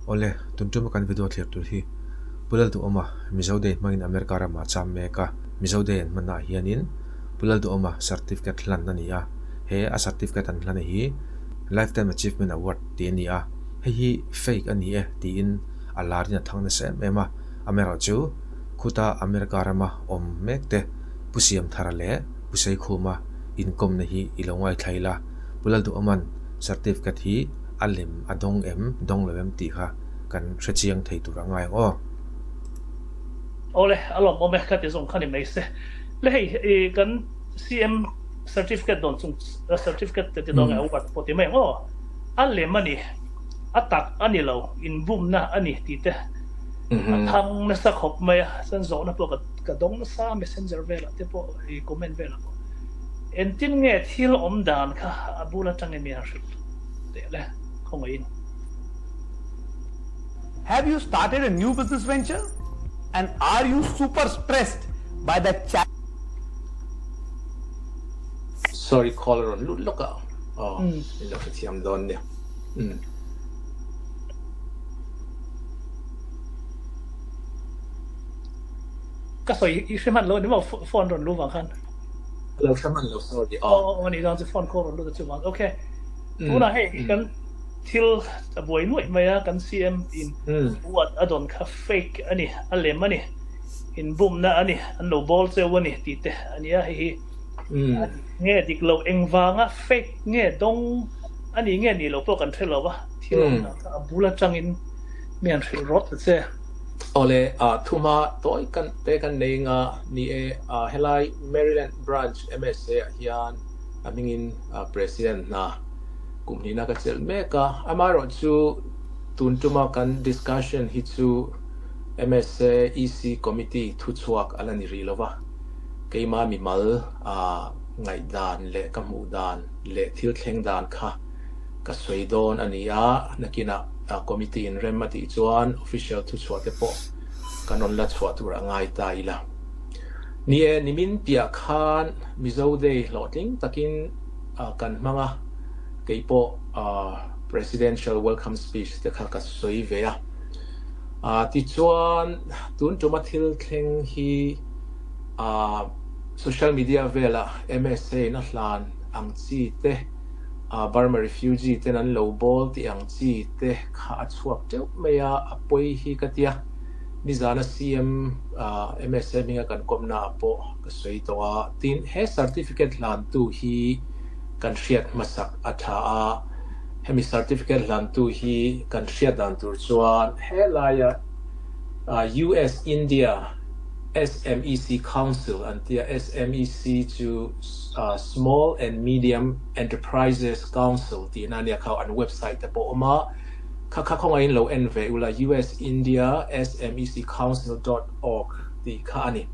Awle, tun tuma kan video thlir tur hi Pu Lalduhawma Mizo Day hmangin America ramah a cham mek a, Mizo Day an hmannaah hianin Pu Lalduhawma certificate hlan a ni a, he a certificate an hlan hi Lifetime Achievement Award tih a ni a, hei hi fake a ni e tiin a larin a thang nasa em em a, amaherawhchu khuta America rama awm mek te Pu Siamthara leh Pu Seikhuma inkawmna hi i lo ngaithla ila, Pu Lalduhawma'n certificate hi a lem a dawng em, dawng lo em tih kha kan hre chiang thei tur a ngai ang aw. Awle, a lawmawm e, ka ti zawng kha ni mai se. Le hei, i kan CM certificate dawn chung, certificate te ti dawn nge award pawh ti mai ang aw. A lem a ni, a tak a ni lo, inbumna a ni tih te a thang nasa khawp mai a, chuan zawhna pawh ka ka dawng nasa messenger velah te pawh i comment velah pawh. Engtin nge thil awm dan kha a bul atangin mi han hrilh teh le khawngaihin. Have you started a new business venture and are you super stressed by the cha. Sorry call a rawn lut lawk a aw min lo hrethiam dawn nia umm. Ka sawi i hre hman lo ni maw phone rawn lu vang khan. Ka lo hre hman lo sorry aw. Aw aw ni dawn chu phone call rawn lut a chu vang ok tunah hei kan thil a buai nuaih mai a kan CM in award a dawn kha fake a ni a lem a ni inbumna a ni an lo bawl cheu a ni tih te a nia hei hi a dik nge dik lo engvanga fake nge dawng a ni nge nih loh pawh kan hre lo a thil awm dan kha a bul atangin mi an hrilh rawt ta che. Awle, thuma tawi kan te kan nei nga ni e, helai Maryland Branch MSA ah hian a hmingin President hna kum hnihna ka chelh mek a, amaherawh chu tun tuma kan discussion hi chu MSA EC Committee thuchhuak a la ni rih lova, keima mimal ngaihdan leh ka hmuh dan leh thil thleng dan kha Ka sawi dawn a ni a, nakinah committee in rem a tih chuan official thuchhuah te pawh kan rawn la chhuah tur a ngai ta ila. Ni e, nimin piah khan Mizo Day hlawhtling takin kan hmang a, kei pawh Presidential Welcome Speech te kha ka sawi ve a. Tichuan, tun tuma thil thleng hi social media velah MSA in a hlan ang chi te, Burma refugee ten an lo bawl tih ang chi te kha a chhuak teuh mai a, a pawi hi ka tia. Nizana CM MSA hminga kan kawmna ah pawh ka sawi tawh a, tin he certificate hlantu hi kan hriat hmasak a tha a, hemi certificate hlantu hi kan hriat dan tur chuan helaia US India SMEC Council an ti a, SMEC chu Small and Medium Enterprises Council tihna a nia kha an website te pawh a awm a, kha kha khawngaihin lo en ve ula US India SMEC Council dot org tih kha a ni.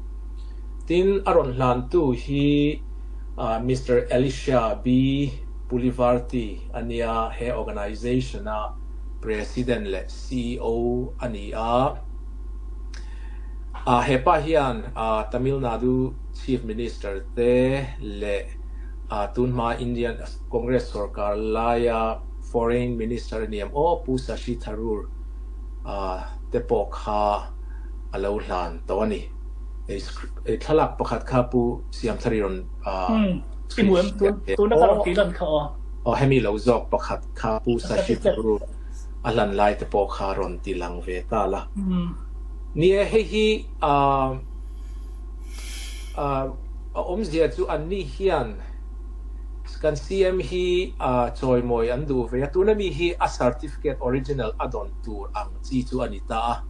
Tin, a rawn hlantu hi Mister Elisha B Pulivarti a nia, he organization a President leh CEO a ni a. Hepa hian Tamil Nadu Chief Minister te leh tunhma Indian Congress sorkar laia Foreign Minister a ni em aw Pu Shashi Tharoor te pawh kha a lo hlan tawh a ni. Thlalak pakhat kha Pu Siamthari rawn aw hemi lo zawk pakhat kha Pu Shashi Tharoor a hlan lai te pawh kha rawn ti lang ve ta la. Ni e, hei hi a awmzia chu anni hian kan CM hi chawimawi an duh ve a, tuna mi hi a certificate original a dawn tur ang chi chu a ni ta a,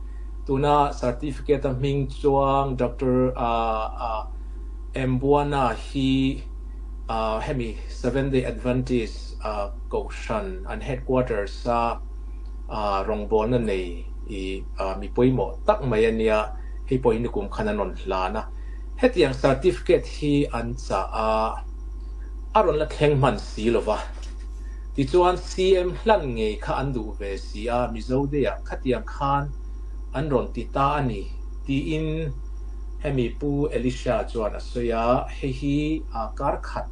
tuna certificate a hming chuang Doctor Mbuana hi hemi Seventh Day Adventist kohhran an headquarters a rawngbawlna nei i mi pawimawh tak mai a nia, hei pawh hi nikum khan an rawn hlan a, hetiang certificate hi an chah a, a rawn la thleng hman si lo va, tichuan CM hlan ngei kha an duh ve si a, Mizo Day-ah khatiang khan an rawn ti ta a ni tiin hemi Pu Elisha chuan a sawi a, hei hi kar khat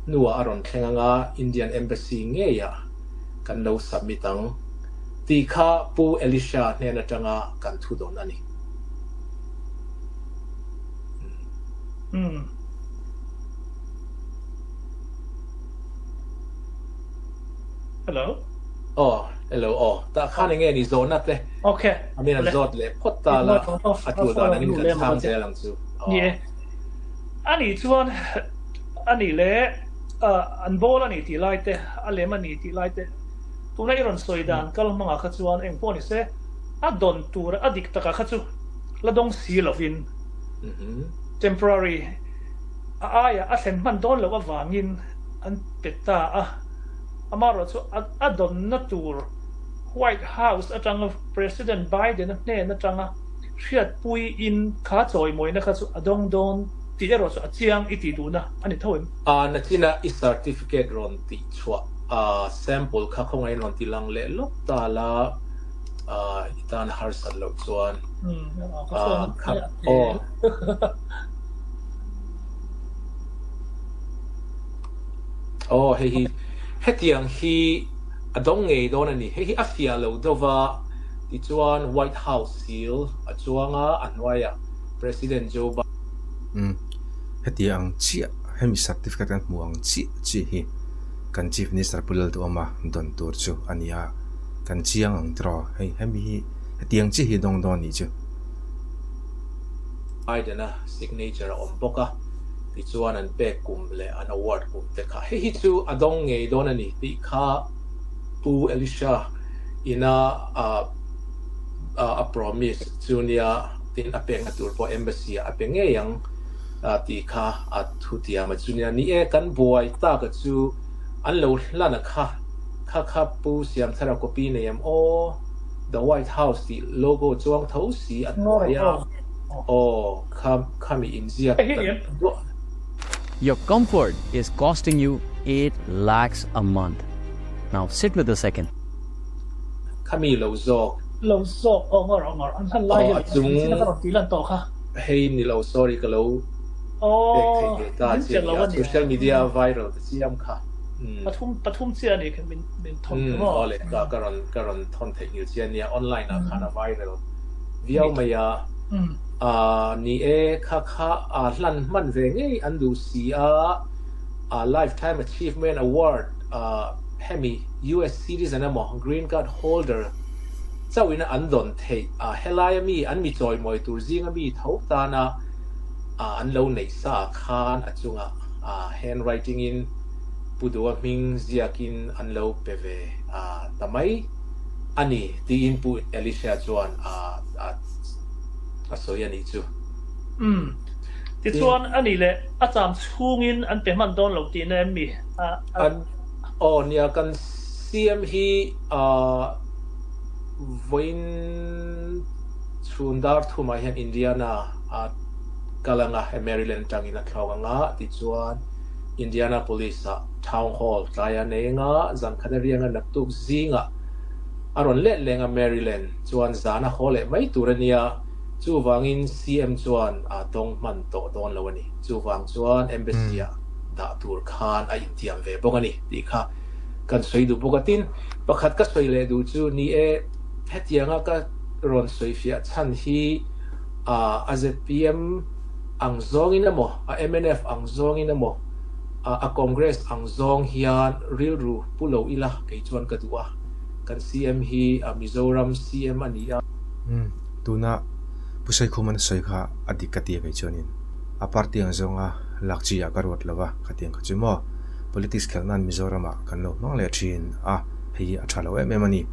hnuah a rawn thleng anga Indian Embassy ngeiah kan lo submit ang. Tih kha Pu Elisha hnen atanga kan thu dawn a ni. Umm. Hello. Aw, hello aw. Tah khan enge ni zawhna te? Okay. A min an zawt leh phawt ta la, a tul dan angin kan chhang zel ang chu. Ni e. Ani chuan ani leh an bawl a ni tih lai te, a lem a ni tih lai te, tuna i rawn sawi dan kal hmangah kha chuan eng pawh ni se, a dawn tur a dik takah kha chu la dawng si lovin temporary a aiah a thlen hman dawn loh avangin an pe ta a. Amaherawhchu a dawnna tur White House atanga President Biden-a hnen atanga hriatpuiin kha chawimawina kha chu a dawng dawn tih erawh chu a chiang i tih duhna a ni tho em? A nachina i certificate rawn tih chhuah a sample kha khawngaihin rawn ti lang leh lawk ta la i tan a harsat loh chuan kha aw. Aw hei hi hetiang hi a dawng ngei dawn a ni. Hei hi a fiah lo deuh va, tichuan White House seal a chuang a, a hnuaiah President Joe Biden. Umm heti ang chiah hemi certificate kan hmuh ang chiah chiah hi kan Chief Minister Pu Lalduhawma dawn tur chu a ni a, kan chiang ang tiraw hei hemi hi hetiang chiah hi dawng dawn nih chu. Biden-a signature a awm bawk a, tichuan an pek kum leh an award kum te kha hei hi chu a dawng ngei dawn a ni tih kha Pu Elisha ina a promise chu nia tin a pekna tur pawh embassy ah a pe ngei ang tih kha a thutiam a chu nia. Ni e, kan buai tak a chu an lo hlan a kha kha kha Pu Siamthara copy nei em aw The White House tih logo chuang tho si a hnuai a aw kha khami inziak kan duah. Your comfort is costing you 8 lakhs a month. Now sit with a second. Khami lo zawk. Lo zawk aw ngawr aw ngawr an hlan lai hian engtin a ka rawn tih lan tawh kha. Hei ni lo sorry ka lo pek theih ve ta che nia social media viral te chiam kha. Pathum pathum chiah a ni kha min min thawn kha maw. Aw le ka ka rawn ka rawn thawn theih ngil chiah nia online ah khan a viral viau mai a. Ni e kha kha a hlan hman ve ngei an duh si a lifetime achievement award hemi US citizen emaw green card holder chauhin an dawn theih a, helaia mi an mi chawimawi tur zinga mi tho tana an lo neih sa ah khan a chungah handwriting in Pu Dua hming ziakin an lo pe ve ta mai a ni tiin Pu Elisha chuan a sawi a nih chu. Umm. Tichuan a nih leh a cham chhungin an pe hman dawn lo tihna em mi? A. Aw nia kan CM hi vawiin chhun dar thumah hian Indiana a kal anga Maryland tangin a thlawk anga tichuan Indianapolis ah Town Hall tlai a nei anga zan khat a rianga naktuk zingah a rawn let leng a Maryland chuan zan a haw leh mai tur a nia chuvangin CM chuan a dawng hman tawh dawn lo a ni chuvang chuan Embassy ah dah tur khan a intiam ve bawk a ni tih kha kan sawi duh bawk a. Tin, pakhat ka sawi leh duh chu ni e, hetianga ka rawn sawi fiah chhan hi a zpm ang zawngin emaw, a mnf ang zawngin emaw, a Congress ang zawng hian rilru pu lo ila kei chuan ka duh a. Kan CM hi a Mizoram CM a ni a. Umm, tuna Pu Saikhuman a sawi kha a dik ka ti a kei chuanin. A party ang zawnga lak chi ah ka ruat lo a, khatiang kha chu maw politics khelh nan Mizoram ah kan lo hmang leh thin a, hei hi a tha lo em em a ni.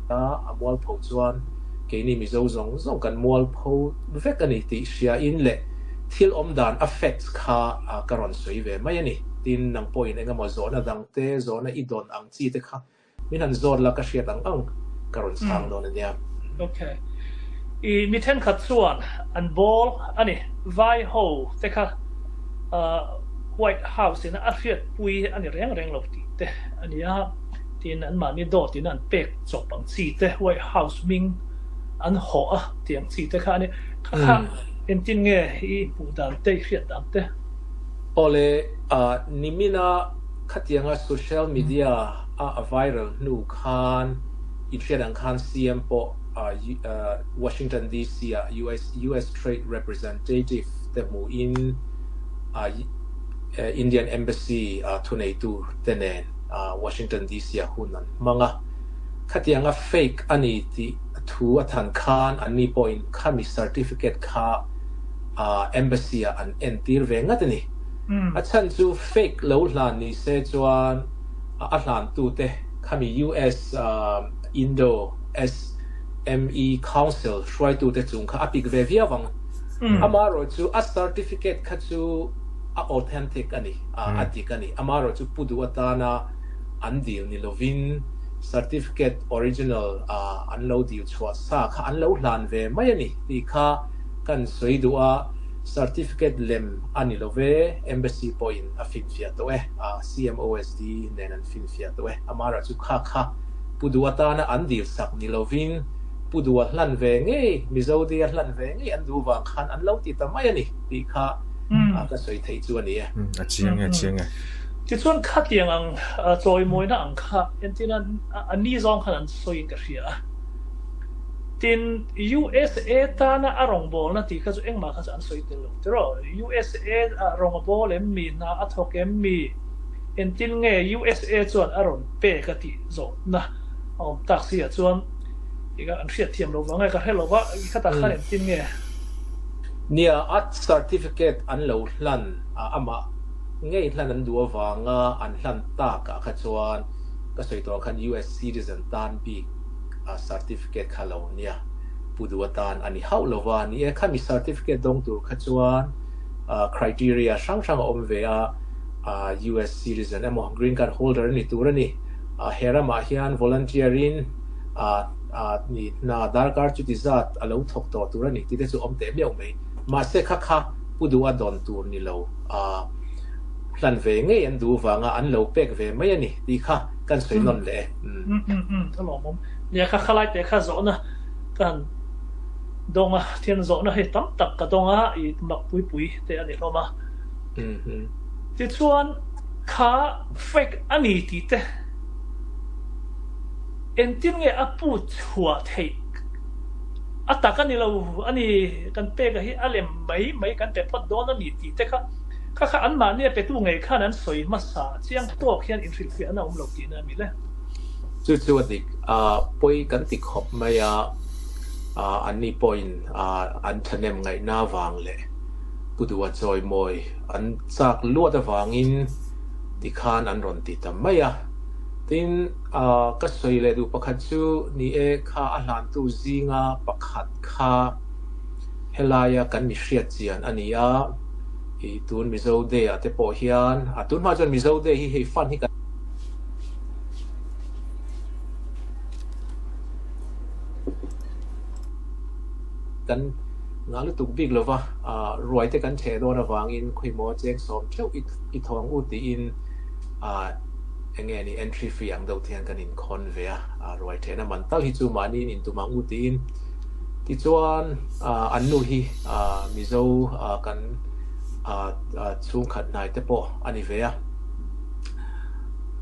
A a mualpho chuan keini Mizo zawng zawng kan mualpho vek a ni tih hria in leh thil awm dan a facts kha ka rawn sawi ve mai a ni. Tin, nang pawhin engemaw zawhna dang te, zawhna i dawn ang chi te kha Min han zawt la ka hriat ang ang ka rawn chhang dawn a nia. Ok. I mi thenkhat chuan an bawl a ni. Vai ho te kha White House in a hriatpui a ni reng reng lo tih te a nia. Tin, anmahni dawt in an pek chawp ang chi te, White House hming an hawh a tih ang chi te kha a ni. Kha kha engtin nge i hmuh dan te, i hriat dan te? Awle, nimina. Khatianga social media a a viral hnu khan inhriat ang khan CM pawh Washington DC ah US US Trade Representative te hmuhin Indian Embassy thuneitu te nen Washington DC ah hun an hmang a. Khatianga fake a ni tih thu a than khan anni pawhin khami certificate kha Embassy ah an entir ve ngat a ni. A chhan chu fake lo hlan ni se chuan a hlantute khami US Indo SME Council hruaitute chung kha a pik ve viau ang. Amaherawhchu a certificate kha chu a authentic a ni, a dik a ni. Amaherawhchu pu duh atana an dil ni lovin certificate original an lo dil chhuah sa kha an lo hlan ve mai a ni tih kha kan sawi duh a. Certificate lem a ni lo ve, Embassy pawhin a finfiah tawh e, CMOSD nen an finfiah tawh e. Amara chu kha kha Pu Duh atana an dil sak ni lovin Pu Duh a hlan ve ngei, Mizo Day a hlan ve ngei an duh vang khan an lo ti ta mai a ni tih kha ka sawi theih chu a ni e. A chiang e, a chiang e. Tichuan khatiang ang chawimawina ang kha entirna a ni zawng khan an sawiin ka hria a. Tin, USA tana a rawngbawlna tih kha chu engmah kha chu an sawi tel lo tiraw? USA ah rawng a bawl em mi, hna a thawk em mi, entin nge USA chuan a rawn pek a tih zawhna a awm tak si ah chuan ih an hriat thiam lo vang e, ka hre lo va, i khatah khan entin nge? Nia, a certificate an lo hlan a, amah ngei hlan an duh avanga an hlan tak ah kha chuan ka sawi tawh ang khan US citizen tan bik a certificate kha lo nia pu duh atan a ni hauh lo va, ni e khami certificate dawng tur kha chuan criteria hrang hrang a awm ve a, US citizen emaw green card holder a ni tur a ni, he ramah hian volunteer in ni hna darkar chuti zat a lo thawk tawh tur a ni tih te chu awm teh miauh mai, mahse kha kha pu duh a dawn tur ni lo hlan ve ngei an duh vanga an lo pek ve mai a ni tih kha. Kan sawi nawn leh e. Umm a lawmawm. Nia kha khalai te kha zawhna ka han dawng a, thian zawhna hi tam tak ka dawng a, i mak pui pui te a ni hlawm a. Tichuan kha fake a ni tih te engtin nge a put chhuah theih? A tak a ni lo a ni, kan pek a hi a lem mai mai kan pe phawt dawn a ni tih te kha Kha kha anmahni a petu ngei khan an sawi hmasa chiang tawk hian inhrilhfiah an a awm lo tihna a mi le. Chu chu a dik a, pawi kan ti khawp mai a, anni pawhin an thahnem ngaihna avang leh Pu Duha chawimawi an chak luat avangin tikhan an rawn ti ta mai a. Tin, ka sawi leh duh pakhat chu ni e, kha a hlantu zinga pakhat kha helaia kan mi hriat chian a ni a. I tun Mizo Day ah te pawh hian a tun hma chuan Mizo Day hi hei fund hi kan kan ngah lutuk bik lova ah ruai te kan theh dawn avangin khawimaw cheng sawm theuh i i thawng u tiin ah eng nge ni entry fee ang deuh te hian kan inkhawn ve a ah ruai thehna man tal hi chu mahni in intum ang u tiin tichuan ah an nu hi Mizo kan chhungkhat hnai te pawh a ni ve a.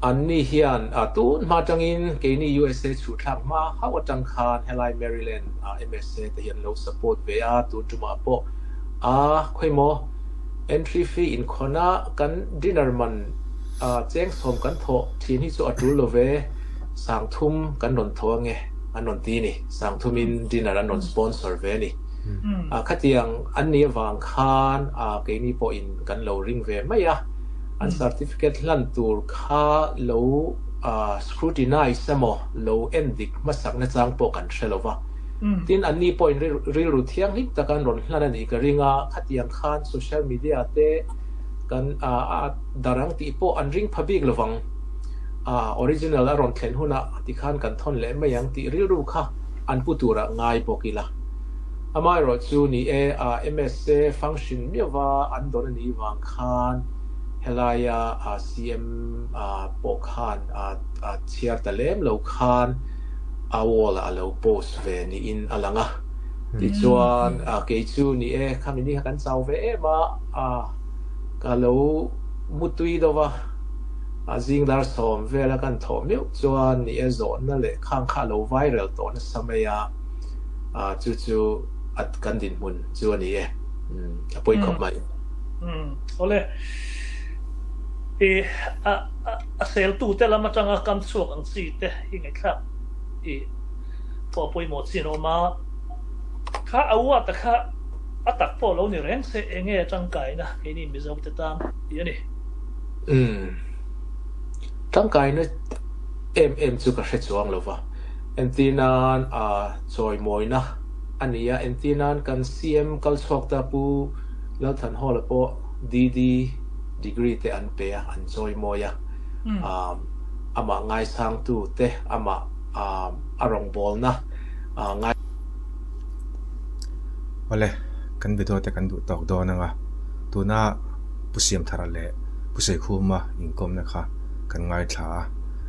Anni hian tun hma atangin keini USA chhuhthlak hma hauh atang khan helai Maryland MSA te hi an lo support ve a, tun tumah pawh a khawimaw entry fee inkhawna kan dinner man cheng sawm kan thawh thin hi chu a tul lo ve, sangthum kan rawn thawh ange an rawn ti ni, sangthumin dinner an rawn sponsor ve a ni. Khatiang an nih avang khan keini pawhin kan lo ring ve mai a, an certificate hlan tur kha lo scrutinize emaw lo en dik hmasakna chang pawh kan hre lo va. Tin, anni pawhin rilru thianghlim taka an rawn hlan a nih ka ring a, khatiang khan social media te kan dar ang tih pawh an ring pha bik lovang. Original a rawn thlen hunah tikhan kan thawn leh mai ang tih rilru kha an pu turah ngai bawk ila. Amaherawh chu ni e, MSA function miauva an dawn a nih vang khan helaia CM pawh khan chhiar ta lem lo khan a wall ah a lo post ve niin a lang a. Tichuan kei chu ni e, khami ni kha kan chau ve em a, ka lo mutui deuh a. A zing dar 10 vela kan thawh meuh chuan ni e zawhna leh khang kha a lo viral tawh nasa mai a, chu chu a kan dinhmun chu a ni e. A pawi khawp mai. Awle, i a a seltute lam atanga kam chhuak ang chi te hi ngaihthlak i pawh a pawimawh chin a awm a, kha a uat a kha a tak pawh lo ni reng se enge tangkaina keini Mizote tan tih a ni. Umm. Tangkaina em em chu ka hre chuang lo va. Entir nan a chawimawina a ni a, entir nan kan CM kal chhuak ta Pu Lalthanhawla pawh DD degree te an pe a, an chawimawi a. Amah ngaisangtu te, amah a rawngbawlna ngai. Awle, kan video te kan duh tawk dawn anga tuna Pu Siamthara leh Pu Seikhuma inkawmna kha kan ngaithla a,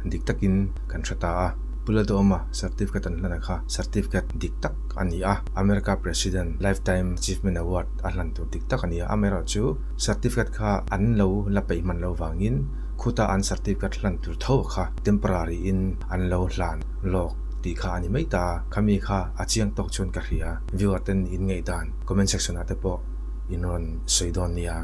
dik takin kan hre ta a. Pu Lalduhawma certificate an hlan kha certificate dik tak a ni a, America President Lifetime Achievement Award a hlan tur dik tak a ni a, amaherawhchu certificate kha an lo la peih hman lo vangin khuta an certificate hlan tur tho kha temporary in an lo hlan lawk tih kha a ni mai ta. Khami kha a chiang tawk chuan ka hria. Viewer ten in ngaihdan comment section ah te pawh in rawn sawi dawn nia.